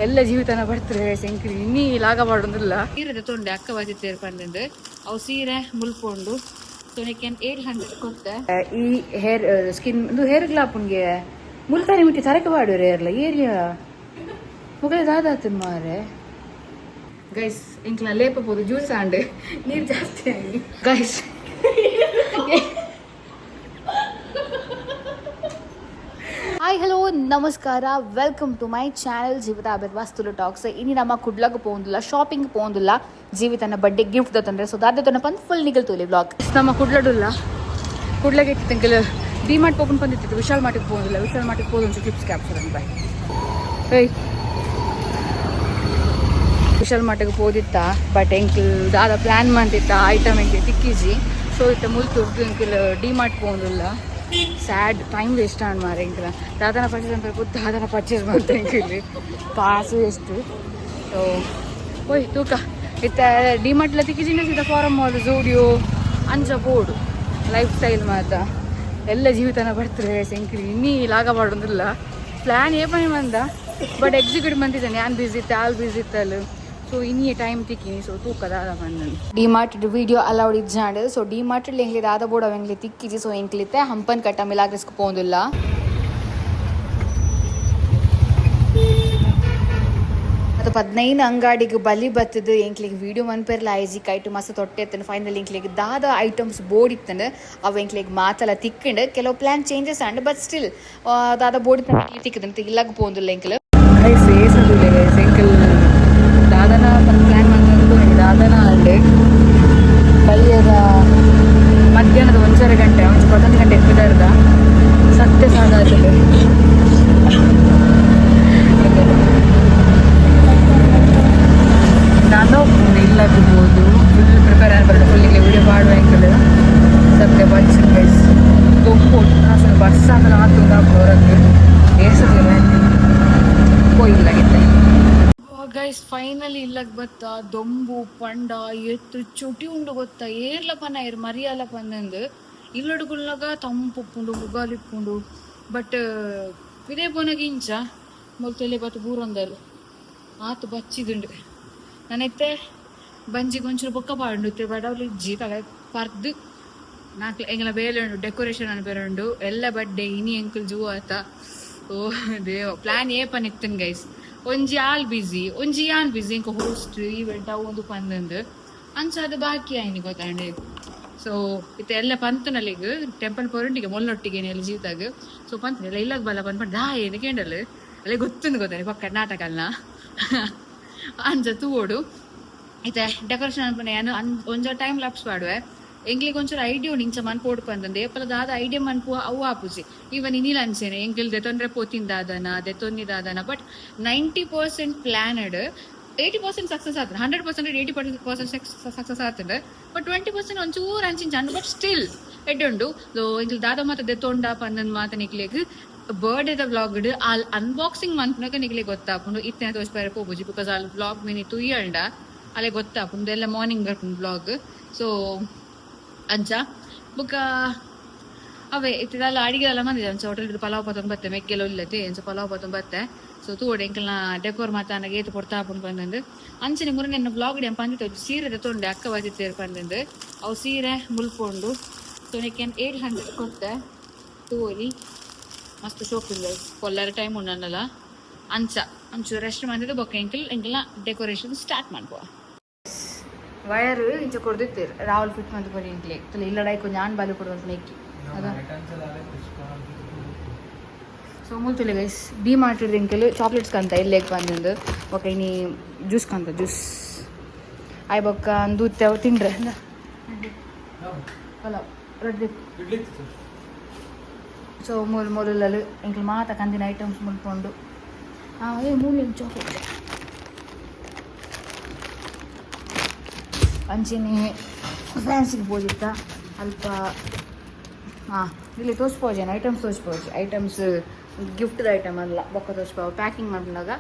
ಎಲ್ಲ ಜೀವಿತನ ಬರ್ತಾರೆ ಎಂಕ್ಲಿ ಇನ್ನೀ ಲಾಗ ಮಾಡೋದಿಲ್ಲ. ಸೀರೆ ತೊಂಡೆ ಅಕ್ಕ ಬಾಜಿತ್ತೇರು ಪಂದಂದು ಅವು ಸೀರೆ ಮುಲ್ಪೊಂಡು. ಸೊ ನಿಕ್ಕೆ 800 ಕೊತ್ತೆ. ಈ ಹೇರ್ ಸ್ಕಿನ್ ಇದು ಹೇರ್ ಗ್ಲಾಪುನ್ಗೆ ಮುಲ್ತಾನಿ ಮುಟ್ಟಿ ತರಕೆ ಬಾಡುರೆ ಏರ್ಲ ಏರಿಯಾ ಮುಗಲೆ ದಾದಾತನ್ ಮಾರೆ. ಗೈಸ್, ಎಂಕ್ಲ ಲೇಪ ಪೋದು ಜ್ಯೂಸ್ ಆಂಡ್ ನೀರು ಜಾಸ್ತಿ ಆಗಿ ಗೈಸ್. ಹಾಯ್, ಹಲೋ, ನಮಸ್ಕಾರ. Welcome to my channel Jeevitha Birwas talks. ಇನಿ ನಮ್ಮ ಕುಡ್ಲಗ ಪೋಂದಿಲ್ಲ, ಶಾಪಿಂಗ್ ಪೋಂದಿಲ್ಲ, ಜೀವಿತನ ಬರ್ಡೇ ಗಿಫ್ಟ್ ದತ್ತಂದ್ರೆ. ಸೊ ದಾದ ಪಂದ್ ಫುಲ್ ನಿಗಲ್ ತೋಲಿ ಬ್ಲಾಗ್. ನಮ್ಮ ಕುಡ್ಲಡುಲ್ಲ, ಕುಡ್ಲಗೆ ಇತ್ತು. ಡಿ ಮಾರ್ಟ್ ಪೋಪನ್ ಬಂದಿತ್ತು, ವಿಶಾಲ್ ಮಾರ್ಟಿಗೆ ಹೋಗಿಲ್ಲ. ವಿಶಾಲ್ ಮಾರ್ಟಿಗೆ ಹೋದ ಒಂಚೂರು ಕ್ಲಿಪ್ಸ್ ಕ್ಯಾಪ್ಚರ್ ಅಂತ. ಏಯ್, ವಿಶಾಲ್ ಮಾರ್ಟಿಗೆ ಪೋದಿತ್ತ, ಬಟ್ ಎಂಕ್ಲ್ ದಾದ ಪ್ಲ್ಯಾನ್ ಮಾಡ್ತಿತ್ತ ಐಟಮ್ ಎಂಕ್ಲೆ ತಿಕ್ಕಿಜಿ. ಸೊ ಇತ್ತ ಮುಲ್ತು ಎಂಕ್ಲ್ ಡಿ ಮಾರ್ಟ್ ಪೋಂದಿಲ್ಲ. ಸ್ಯಾಡ್, ಟೈಮ್ ವೇಸ್ಟ್ ಆಂಡ್ ಮಾರೆ. ಎಂಕ್ಲ ದಾದನ ಪರ್ಚೇಸ್ ಅಂತ, ದಾದನ ಪರ್ಚೇಸ್ ಮಾಡ್ತಾ ಎಂಕ್ಲಿ ಕಾಸು ಎಷ್ಟು. ಸೊ ಓಯ್ ತೂಕ ಇತ್ತ ಡಿ ಮಾರ್ಟ್ಲ ತಿಕ್ಕಿಜಿಂಡ ಸೀದಾ ಫಾರಮ್ ಮಾಲ್, ಝೂಡಿಯೋ ಅಂಚ ಬೋರ್ಡು ಲೈಫ್ ಸ್ಟೈಲ್ ಮಾತ. ಎಲ್ಲ ಜೀವಿತನ ಬರ್ತಾರೆ ಎಂಕ್ಲಿ ಇನ್ನೀ ಲಾಗ ಮಾಡೋದಿಲ್ಲ. ಪ್ಲ್ಯಾನ್ ಏಪನೆ ಬಂದ, ಬಟ್ ಎಕ್ಸಿಕ್ಯೂಟ್ ಬಂದಿದ್ದಾನೆ. ಯಾನ್ ಬ್ಯುಸಿ ಇತ್ತೆ, ಆಲ್ ಬ್ಯುಸಿ ಇತ್ತಲ್ಲ. ಸೊ ಇನ್ನಿ ಟೈಮ್ ತಿಕ್ಕಿನಿ. ಸೊ ತೂಕ ದಾದ ಬಂದನು. ಡಿ ಮಾರ್ಟ್ ವಿಡಿಯೋ ಅಲೌಡ್ ಇಜ್ಜಾಂಡ್. ಸೊ ಡಿ ಮಾರ್ಟ್ ಎಂಗ್ಲಿ ದಾದ ಬೋರ್ಡ್ ಅವೆಂಗ್ಲಿ ತಿಕ್ಕಿಜಿ. ಸೊ ಎಂಕ್ಲಿತ್ತೆ ಹಂಪನ್ ಕಟ್ಟ ಮಿಲಾಗ್ರಿಸ್ಕ್ ಪೋಂದಿಲ್ಲ. ಅದು 15 ಅಂಗಾಡಿಗೆ ಬಲಿ ಬತ್ತದು. ಎಂಕ್ಲಿಗೆ ವೀಡಿಯೋ ಮನ್ಪೆರ್ಲ ಆಯ್ಜಿ, ಕೈಟು ಮಸ್ತ್ ತೊಟ್ಟೆ ಎತ್ತನು. ಫೈನಲ್ ಎಂಕ್ಲಿಗೆ ದಾದ ಐಟಮ್ಸ್ ಬೋರ್ಡ್ ಇತ್ತಂಡು ಅವು ಎಂಕ್ಲಿಗೆ ಮಾತಲ್ಲ ತಿಕ್ಕಂಡು. ಕೆಲವು plan changes and, but still ದಾದ ಬೋರ್ಡ್ ಇತ್ತಂಡು ತಿಕ್ಕದಂತ ಇಲ್ಲಾಗ ಪೋಂದಿಲ್ಲ ಎಂಕ್ಲು. ಗೈಸ್, ಏಸಂದುಲ್ಲೆ ಗೈಸ್, ಎಂಕಲ್ ದಾದನ ಪ್ಲ್ಯಾನ್ ಮಂತೊಂದು ದಾದನ ಅಂಡ್. ಬಯ್ಯದ ಮಧ್ಯಾಹ್ನದ 1.5 ಗಂಟೆ, ಒಂಚು 11 ಗಂಟೆ ಎತ್ತಿದಾರ್ದ ಸತ್ಯ ಸಾಧಾತದೆ. ನಾನು ಇಲ್ಲ ಇರ್ಬೋದು, ಫುಲ್ ಪ್ರಿಪೇರ್ ಆಗ್ಬಾರ್ದು. ಫುಲ್ ಇಲ್ಲಿ ವಿಡಿಯೋ ಮಾಡುವ ಎಂಕಲ್ ಸತ್ಯ ಬಚ್ಚ ಗೈಸ್. ದೊಂಬು ಅಸಲು ಬರ್ಸ ಆಮೇಲೆ ಆತು ಹೊರಗೆ ಏಸದಿಲ್ಲ ಹೋಗಿಲ್ಲಾಗಿತ್ತೆ. ಗೈಸ್, ಫೈನಲಿ ಇಲ್ಲಗ್ ಬತ್ತ. ದೊಂಬು ಪಂಡ ಎತ್ತು ಚುಟಿ ಉಂಡು ಗೊತ್ತಾ? ಏರ್ಲ ಪನ ಏರ್ ಮರಿಯಲ ಪಂದಂದು. ಇಲ್ಲಡುಗುಲ್ಲಾಗ ತಂಪು ಉಪ್ಪುಂಡು, ಮುಗಾಲಿಪ್ಪುಂಡು. ಬಟ್ ಇದೇ ಪೋನಾಗ ಇಂಚ ಮೊಲ್ತೆಲೆ ಬತ್ತು ಬೂರೊಂದಲ್ ಆತು ಬಚ್ಚಿದುಂಡು. ನಾನೈತೆ ಬಂಜಿಗೆ ಒಂಚೂರು ಬೊಕ್ಕ ಪಾಡುಂಡು ಇತ್ತೆ ಬಡವ್ಲು ಇಜ್ಜಿ. ತಲೆ ಪರ್ದು ನಾಲ್ಕು ಎಂಗ್ಲ ಬೇಲೆ ಉಂಡು, ಡೆಕೋರೇಷನ್ ಅನ್ನು ಬೇರೆ ಉಂಡು. ಎಲ್ಲ ಬಡ್ಡೆ ಇನಿ ಎಂಕುಲ್ ಜೂ ಆತ. ಓ ದೇವ, ಪ್ಲಾನ್ ಏಪನ್ ಇತ್ತನ್ ಗೈಸ್. ಒಂಜಿ ಆಲ್ ಬಿಸಿ, ಒಂಜಿ ಯಾನ್ ಬಿಸಿ, ಇಂಕ ಹೋಸ್ಟ್ ಈವೆಂಟ್ ಅವು ಒಂದು ಪಂದಂದು ಅಂಚ ಅದು ಬಾಕಿ ಆಯ್ನಿ ಗೊತ್ತಾಂಡೆ. ಸೊ ಇತ್ತೆ ಎಲ್ಲ ಪಂತನಲ್ಲಿಗ್ ಟೆಂಪಲ್ ಪೋರಂಟಿಗೆ ಮೊಲ್ಲೊಟ್ಟಿಗೆ ಎಲ್ಲ ಜೀವಿತಾಗ. ಸೊ ಪಂತನೆಲ್ಲ ಇಲ್ಲಾಗ ಬಲ್ಲ ಬಂದ್ ದಾ ಏನು ಕೇಂಡಲ್ ಅಲ್ಲೇ ಗೊತ್ತುಂದು ಗೊತ್ತಾನೆ ಪಕ್ಕ ನಾಟಕ ಅಲ್ಲ ಅಂಚ ತೂವೋಡು. ಇತ್ತೆ ಡೆಕೋರೇಷನ್ ಅನ್ಪುನೆ ಯಾನು ಒಂಜ ಟೈಮ್ ಲ್ಯಾಪ್ಸ್ ಮಾಡುವೆ. ಎಂಕ್ಲಿಗೆ ಒಂಚೂರು ಐಡಿಯಾ ಉಂಡು ಇಂಚ ಮನ್ಪೋಡು ಪಂದಂದು. ಏಪಲ ದಾದ ಐಡಿಯಾ ಮನ್ಪುವ ಅವು ಆಪುಜಿ. ಈವನ್ ಇನಿಲ ಅಂಚೆನೆ ಎಂಕ್ಲ್ ದೆತೊಂಡ್ರೆ ಪೋತಿಂದಾದನ ದೆತೊನ್ನಿದಾದನ. ಬಟ್ 90% ಪ್ಲಾನಡ್ 80% ಸಕ್ಸಸ್ ಆತಂಡ್. 100% 80% ಸಕ್ಸಸ್ ಆತಂಡ್. ಬಟ್ 20% ಒಂಚೂರು ಅಂಚಿಂಚ, ಬಟ್ ಸ್ಟಿಲ್ ಎಡ್ಡುಂಡು. ಎಂಕ್ಲ್ ದಾದ ಮಾತ ದೆತೊಂಡ ಪಂದಂದ್ ಮಾತ ನಿಕ್ಲೆಗ್ ಬರ್ಡೇದ ವ್ಲಾಗ್ ಆಲ್ ಅನ್ಬಾಕ್ಸಿಂಗ್ ಮನ್ಪುನಗ ನಿಕ್ಲೆಗ್ ಗೊತ್ತಾಪುಂಡು. ಇತ್ತೆ ತೋಜ್ಪಾರೆ ಪೋಪುಜಿ, because all vlog mini ತುಯ್ಯಂಡ ಅಲ್ಲೇ ಗೊತ್ತಾಪುಂಡು. ಎಲ್ಲ ಮಾರ್ನಿಂಗ್ ಬರ್ಪುಂಡು ವ್ಲಾಗ್. ಸೊ ಅಂಚ ಬೊಕ್ಕ ಅವೇ ಇತ್ತಿದಲ್ಲ ಅಡಿಗೆ ಎಲ್ಲ ಮಂದಿದೆ. ಅಂಚ ಹೋಟೆಲ್ ಪಲಾವ್ ಪತ್ತೊಂದು ಬತ್ತೆ ಮೆಗ್ಗೆಲ್ಲ ಉಲ್ಲತೆ. ಅಂಚ ಪಲಾವ್ ಪತ್ತೊಂದು ಬತ್ತೆ. ಸೊ ತೂವೊಡು ಎಂಕಲ್ನ ಡೆಕೋರ್ ಮಾತ ಏತ್ ಪೊರ್ತಾಪುಂಡು ಪಂದಂದು. ಅಂಚನೆ ಮುರನೆನ್ನ ವ್ಲಾಗ್ ಡ್ ಪಂದಿತ್ತು, ಸೀರೆ ತೊಂಡೆ ಅಕ್ಕ ಬಾಜಿತ್ತೇರು ಪಂದಂದು. ಅವು ಸೀರೆ ಮುಲ್ಪೊಂಡು. ಸೊ ನಿಕ್ಕೆ 800 ಕೊತ್ತೆ. ತೂವೊಲಿ, ಮಸ್ತ್ ಶೋಕ್ ಉಂಡು. ಕೊಲ್ಲರ ಟೈಮ್ ಉಂಡಲ್ಲ. ಅಂಚ ಅಂಚು ರೆಸ್ಟ್ ಮಂದಿದ್ದು ಬೊಕ್ಕ ಎಂಕಲ್ ಎಂಕಲ್ನ ಡೆಕೋರೇಷನ್ ಸ್ಟಾರ್ಟ್ ಮನ್ಪುವ. ವಯರ್ ಇಂಚ ಕೊಡ್ದಿತ್ತೀರ್ ರಾಹುಲ್ ಫಿಟ್ ಮಂತ್ ಕೊರಿ ಎಂಕ್ಲೆ ತಲೆ ಇಲ್ಲಡಾಯ್ಕು ಜ್ಞಾನ್ ಬಾಲು ಕೊಡುವಂತ ನೆಕ್ಕಿ ಅದ. ಸೊ ಮುಲ್ತುಲೆ ಗೈಸ್, ಡಿ ಮಾರ್ಟ್ ಎಂಕಲ್ ಚಾಕ್ಲೇಟ್ಸ್ ಕಂತ ಇಲ್ಲೇಗ್ ಬಂದಿಂದು. ಬೊಕ್ಕ ಇನಿ ಜ್ಯೂಸ್ ಕಂತ, ಜ್ಯೂಸ್ ಆಯ್ ಬೊಕ್ಕ ಅಂದು ತಿಂಡ್ರೆ ಪಲಾವ್ ರಡ್ಡೆ. ಸೊ ಮೂಲು ಮೂಲಲ್ಲಿ ಎಂಕಲ್ ಮಾತ ಕಂದಿನ ಐಟಮ್ಸ್ ಮುಲ್ಪೊಂಡು. ಹಾಂ, ಏ ಮೂಲು ಚಾಕ್ಲೇಟ್. ಅಂಚೆನೆ ಫ್ಯಾನ್ಸಿಗೆ ಪೋದಿತ್ತ ಅಲ್ಪ. ಹಾಂ, ಇಲ್ಲಿ ತೋಚ್ಪೋಜೇನು ಐಟಮ್ಸ್ ತೋಚ್ಪೋಜಿ. ಐಟಮ್ಸ್ ಗಿಫ್ಟ್ದ ಐಟಮ್ ಅಲ್ಲ, ಬೊಕ್ಕ ತೋಚ್ಪಾವ ಪ್ಯಾಕಿಂಗ್ ಮನ್ಪುನಾಗ.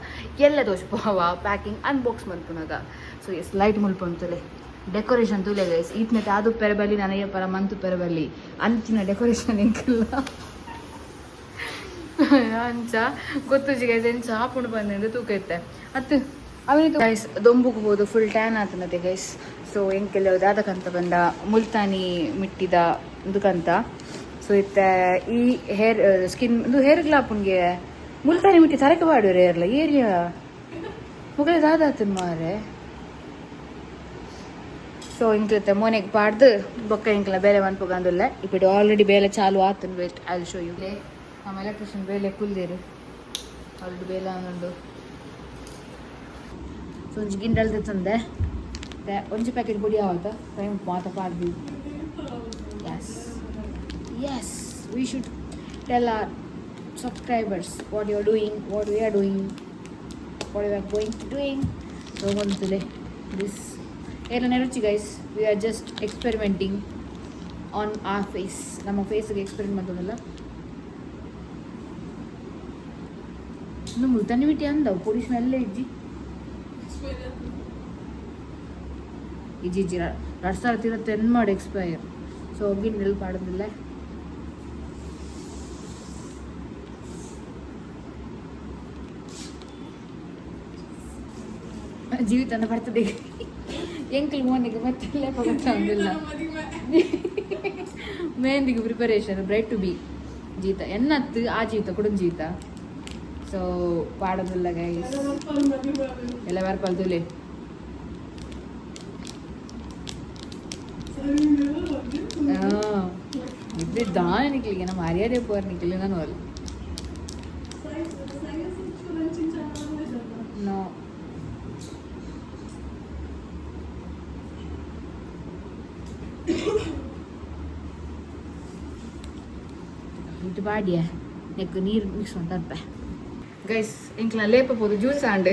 ಎಲ್ಲ ತೋಚ್ಪಾವ ಪ್ಯಾಕಿಂಗ್ ಅನ್ಬಾಕ್ಸ್ ಮನ್ಪುನಾಗ. ಸೊ ಎಸ್, ಲೈಟ್ ಮುಲ್ಪೊಂತಲೆ ಡೆಕೋರೇಷನ್ ತೂಲೆ ಗೈಸ್. ಈತ್ನೆಟ್ ಅದು ಪೆರಬಲ್ಲಿ ನನಗೆ ಪರ ಮಂತು ಪೆರಬಲ್ಲಿ ಅಂಚಿನ ಡೆಕೋರೇಷನ್ ಎಂಕಿಲ್ಲ. ಅಂಚ ಗೊತ್ತುಜಿ ಗೈಸ್ ಎಂಚ ಆಪುಂಡು ಬಂದು ತೂಕ ಇತ್ತೆ ಅತ್ತು ಅವನಿತು ಗೈಸ್ ದೊಂಬುಗ್ ಹೋದು ಫುಲ್ ಟ್ಯಾನ್ ಆತನತೆ ಗೈಸ್. ಸೊ ಎಂಕೆಲ್ಲ ದಾದಕಂತ ಬಂದ ಮುಲ್ತಾನಿ ಮಿಟ್ಟಿದ ಉಂದುಕಂತ. ಸೊ ಇತ್ತೆ ಈ ಹೇರ್ ಸ್ಕಿನ್ ಇದು ಹೇರ್ ಗ್ಲಾಪುನ್ಗೆ ಮುಲ್ತಾನಿ ಮಿಟ್ಟಿ ತರಕ ಬಾಡುವ ಏರ್ಲ ಏರಿಯಾ ಮುಗಲೆ ದಾದಾತನ್ ಮಾರೆ. ಸೊ ಇಂಕ್ಲತ್ತೆ ಮೋನೆಗ್ ಪಾಡ್ದು ಬೊಕ್ಕ ಇಂಕ್ಲ ಬೇಲೆ ಮನ್ಪುಗಂದುಲ್ಲ ಇಪ್ಪಿಡು ಆಲ್ರೆಡಿ ಬೇಲೆ ಚಾಲು ಆತನ್. Wait, I show you. ನಮ್ಮ ಎಲೆಕ್ಟ್ರಿಷಿಯನ್ ಬೇಲೆ ಕುಲ್ದೇರು ಆಲ್ರೆಡಿ ಬೇಲೆ ಆನುಂಡು. ಸೊ ಒಂಜಿ ಗಿಂಡಲ್ ತಂದೆ ಒಂಜಿ ಪ್ಯಾಕೆಟ್ ಬೊಡಿ ಆವತ್ತ ಟೈಮ್ ಮಾತ ಪಾಡ್ದು. Yes, yes, we should tell our subscribers what you are doing, what we are doing, what we are going to doing. So ಒಂದ್ಸಲೆ this ಎಲ್ಲ ನೆರುಚಿ guys, we are just experimenting on our face. ನಮ್ಮ ಫೇಸ್ಗೆ experiment ಮಾಡ್ತದಲ್ಲ. ಇನ್ನು ಮುಲ್ತಾನಿ ಮಿಟ್ಟಿ ಅಂದವು ಪೊಡಿ ಸ್ಮೆಲ್ಲೇ ಇಜ್ಜಿ ಇಜ್ಜಿ ಇಜ್ಜಿ 2000 ತಿರತ್ತೆ ಎನ್ ಮಾಡಿ expire. ಸೊ ಗಿಂಡೆಲ್ ಪಾಡೋದಿಲ್ಲ. ಜೀವಿತನ ಬರ್ತದೆ ಎಂಕಲ್ ಮೋನಿಗೆ ಮತ್ತೆ ಗೊತ್ತಾಗಿಲ್ಲ. ಮೆಹಂದಿಗೆ ಪ್ರಿಪರೇಷನ್ ಬ್ರೈಡ್ ಟು ಬಿ ಜೀತ ಎನ್ನತ್ತು ಆ ಜೀತ ಕುಡುಂ ಜೀತ. ಸೊ ಪಾಡೋದಿಲ್ಲ ಗೈಸ್ ಎಲ್ಲ ಬರ್ಪಲ್ದುಲೆ. ಇದು ನಿಕ್ಲಿಗೆ ನಮ್ಮ ಮರ್ಯಾದೆ ಪೋರ್ ನಿಕ್ಲಿ ನಾನು ಅಲ್ಲ. ನೋ ಇದು ಬಾಡಿಯ ನೆಕ್ ನೀರು ಮಿಕ್ಸ್ ಅಂತ ಗೈಸ್. ಇಂಕ್ಲ ಲೇಪ ಪೋದು ಜ್ಯೂಸ್ ಆಂಡ್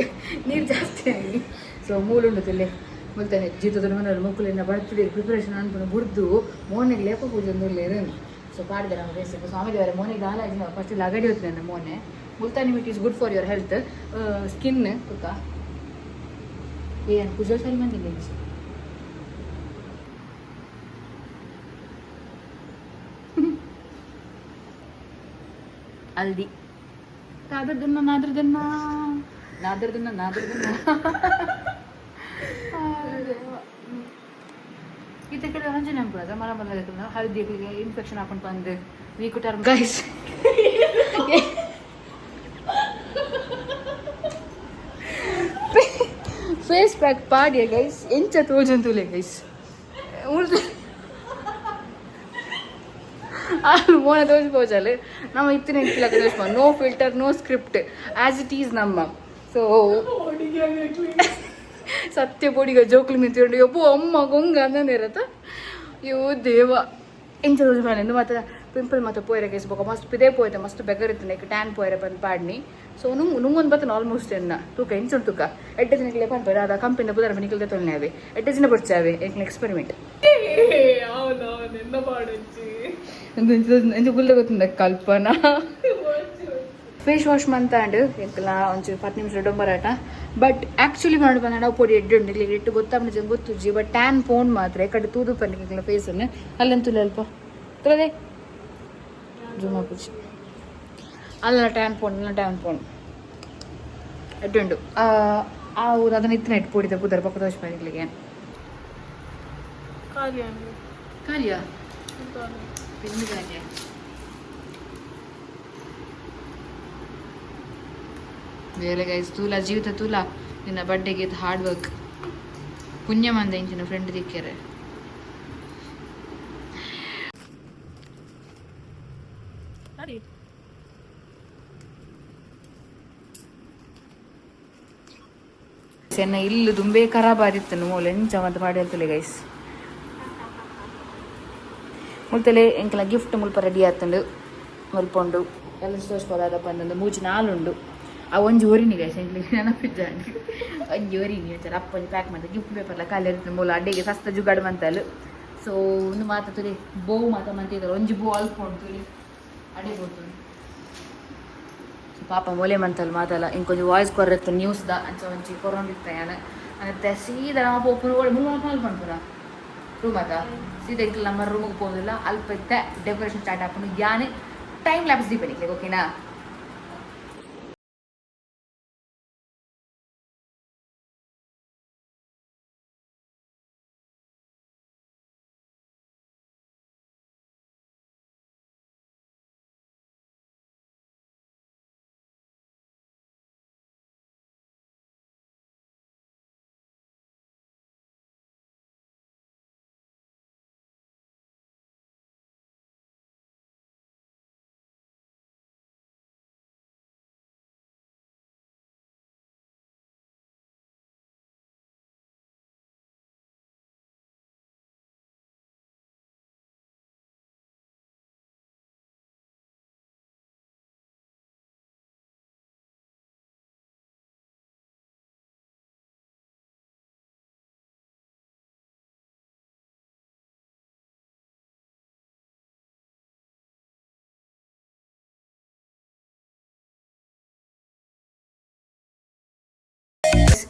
ನೀರು ಜಾಸ್ತಿ ಆಗಿ. ಸೊ ಮೂಲುಂಡು ತಿಲ್ಲೆ ಮುಲ್ತಾನೆ ಜೀತದ ಮನೆ ಮುಕ್ಕುಲಿನ ಬರ್ತದೆ ಪ್ರಿಪರೇಷನ್ ಅನ್ಕೊಂಡು ಬುಡ್ದು ಮೋನೆಗೆ ಲೇಪ ಪೂಜೆ ಒಂದು. ಸೊ ಪಾಡಿದೆ ನಮ್ಮ ಫೇಸ್ ಸ್ವಾಮಿ ದೇವರ ಮೋನೆಗೆ ದಾಲ ಫಸ್ಟ್ ಲಗಡಿ ಹೋಗ್ತದೆ ನನ್ನ ಮೋನೆ. Multani mitti is good for your health, skin. ತುಕ್ಕ ಏನು ಪೂಜೆ ಸರಿ ಬಂದಿಲ್ಲ. ಹಲ್ದಿ ನಾದ್ರದನ್ನ ನಾದ್ರದನ್ನ ನಾದ್ರದನ್ನ ನಾದ್ರದನ್ನ ಇತ್ತ ಕಡೆ ಒಂಜಿ ನೆನಪುದ ಮರ ಮರ ಹಲ್ದಿ ಇನ್ಫೆಕ್ಷನ್ ಹಾಕೊಂಡು ಬಂದು week term guys. Face pack ಪಾಡಿಯ ಗೈಸ್ ಎಂಚ ತೋಜಂತುಲೆ ಗೈಸ್. ಮೋನ ತೋಜ್ ಪೋಜಾಲೆ ನಮ್ಮ ಇತ್ತಿನ ಇತ್ತಿಲಕ Toj. No filter, no script, as it is ನಮ್ಮ. ಸೊ ಸತ್ಯ ಪೊಡಿಗ ಜೋಕ್ಲಿ ಮಿಂತಿಂಡು ಯಪ್ಪು ಅಮ್ಮ ಗೊಂಗ ಅಂದಂದಿರತ್ತ. ಅಯ್ಯೋ ದೇವ ಎಂಚ ತೋಜ್ ಮೇಲೆ ಮತ್ತೆ ಪಿಂಪಲ್ ಮತ್ತೆ ಪೋಯರೆ ಕೇಸ್ ಬೊಕ ಮಸ್ತ್ ಪಿದೇ ಪೋಯ್ತೆ ಮಸ್ತ್ ಬೆಗರ್ ಇತ್ತು ನೆಕ್ ಟ್ಯಾನ್ ಪೋಯರೆ ಬಂದು ಪಾಡ್ನಿ. ಸೊ ನುಂಗ್ ನುಂಗೊಂದು ಬತ್ತನ ಆಲ್ಮೋಸ್ಟ್ ಎನ್ನ ತೂಕ ಎಂಚುಂಡು ತೂಕ ಎಡ್ಡೆ ದಿನಕ್ಕೆ ಪನ್ಪೇರು ಅದ ಕಂಪಿನ ಬುಧರ ನಿಕಲ್ದೆ ತೊಲನೆ ಎಡ್ಡೆ ದಿನ ಬರ್ಚಾವೆ ಎಂಕ್ಲ ಎಕ್ಸ್ಪೆರಿಮೆಂಟ್ ಎಂಚ ಗುಲ್ದ ಗೊತ್ತುಂದ ಕಲ್ಪನಾ. ಫೇಸ್ ವಾಶ್ ಮಂತಾಂಡ್ ಎಂಕಲ ಒಂಚೂರು 10 ನಿಮಿಷ ಡೊಂಬರಾಟ. ಬಟ್ ಆ್ಯಕ್ಚುಲಿ ಮಾಡಿ ಬಂದ ಪೊಡಿ ಎಡ್ಡೆ ಉಂಡು ಇಲ್ಲಿ ಇಟ್ಟು ಗೊತ್ತಾಪುನ ಗೊತ್ತುಜ್ಜಿ. ಬಟ್ ಟ್ಯಾನ್ ಫೋನ್ ಮಾತ್ರ ಕಡೆ ತೂದು ಪನ್ನಿ ಫೇಸನ್ನು ಅಲ್ಲಂತುಲ್ಲ ಅಲ್ಪ ತುಲದೆ ಜೂಮ್ ಆಪುಜಿ ಅಲ್ಲ ಟ್ಯಾನ್ ಫೋನ್ ಅಲ್ಲ ಟ್ಯಾನ್ ಫೋನ್ ಎಡ್ಡೆ ಉಂಡು. ಆ ಅದನ್ನ ಇತ್ತಿನ ಇಟ್ಟು ಪೊಡಿದ ಪುದರ್ ಪಕ್ಕ ದೋಷ ಪನ್ನಿಗೆ ಖಾಲಿಯಾ ಪಿಂದು ಖಾಲಿಯಾ ಬೇರೆ ಗೈಸ್. ತೂಲ ಜೀವಿತ ತೂಲ ನಿನ್ನ ಬರ್ಡೇಗೆ ಹಾರ್ಡ್ ವರ್ಕ್ ಪುಣ್ಯ ಮಂದ ಇಂಚಿನ ಫ್ರೆಂಡ್ ದಿಕ್ಕೆರೆ. ಎನ್ನ ಇಲ್ಲು ದುಂಬೆ ಖರಾಬ್ ಆದಿತ್ತು ಮೂಲೆ ಎಂಚ ಮತ್ತೆ ಪಾಡಿ ಹೇಳ್ತಲೆ ಗೈಸ್. ಮುಲ್ತಲೆ ಎಂಕಲ ಗಿಫ್ಟ್ ಮುಲ್ಪ ರೆಡಿ ಆತಂಡು ಮುಲ್ಪೊಂಡು ಎಲ್ಲ ತೋಚ್ಬೋದಾದಪ್ಪ ಪಂದಂದು ಮೂಜಿ ನಾಲುಂಡು. ಆ ಒಂಜಿ ಒರಿನಿ ಗೈಸ್ ಎಂಕ್ಲಿಗೆ ನೆನಪಿದ್ದಾಂಡು ಒಂಜಿ ಒರಿನಿ ಒಂಚೂರು ಅಪ್ಪ ಒಂಜಿ ಪ್ಯಾಕ್ ಮಾಡ್ದೆ ಗಿಫ್ಟ್ ಪೇಪರ್ಲ ಖಾಲಿ ಇರ್ತದೆ ಮೂಲ ಅಡ್ಡೆಗೆ ಸಸ್ತ ಜುಗಾಡ್ ಮಂತಲು. ಸೊ ಒಂದು ಮಾತ ತುಲಿ ಬೋ ಮಾತ ಮಂತಿದ್ದಾರೆ ಒಂಜಿ ಬೋ ಅಲ್ಪೊಂಡು ತುಲಿ ಅಡೆ ಬೋತು. ಸೊ ಪಾಪ ಮೋಲೆ ಮಂತಲ್ ಮಾತಲ್ಲ ಇಂಕೊಂಜಿ ವಾಯ್ಸ್ ಕೊರ್ರೆತ್ತು ನ್ಯೂಸ್ ದ ಅಂಚ ಒಂಜಿ ಕೊರೊಂದಿತ್ತ ಯಾನ್ ಅಂತೆ ಸೀದಾ ನಮ್ಮ ಪೋಪುನ ಮುಲ್ಪ ಮಲ್ಪುನ ರೂಮ್ ಅದ ಸೀದಾ ಎಂಕ್ಲ ನಮ್ಮ ರೂಮಿಗೆ ಪೋದಿಲ್ಲ ಅಲ್ಪ ಇತ್ತೆ ಡೆಕೋರೇಷನ್ ಸ್ಟಾರ್ಟ್ ಆಪುಂಡು ಯಾನೆ ಟೈಮ್ ಲ್ಯಾಪ್ಸ್ ದೀಪನಿಕ್ಲೆ ಓಕೆನಾ.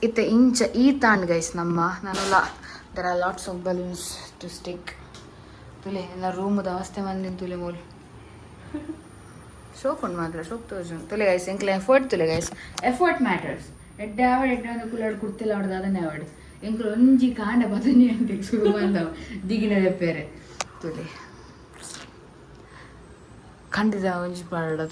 ಇತ್ತೆ ಇಂಚ ಈ ತಾಂಡ್ ಗೈಸ್ ನಮ್ಮ ನಾನುಲ. There are lots of balloons to stick. ತುಲೆ, ಎನ್ನ ರೂಮುದ ಅವಸ್ಥೆ ಮಂದಿನ ತುಲೆ ಮೂಲು. ಶೋಕ್ ಉಂಡು ಮಾತ್ರ, ಶೋಕ್ ತೋಜು. ತುಲೆ ಗೈಸ್, ಎಂಕ್ಲೆ ಎಫರ್ಟ್ ತುಲೆ ಗೈಸ್. Effort matters. ಎಡ್ಡೆ ಆವಡ್, ಎಡ್ಡೆ ಒಂದು ಕುಲ್ಲಡ್ ಕುರ್ತಿಲ್ಲ ಅವಡ್, ದಾದನೆ ಆವಡ್, ಎಂಕ್ಲು ಒಂಜಿ ಕಾಂಡ 11 ಗಂಟೆಗೆ ಶುರು ಬಂದವು ದಿಗಿನ ದೆಪ್ಪೇರೆ. ತುಲೆ, ಖಂಡಿತ ಒಂಜಿ ಪಾಡದ.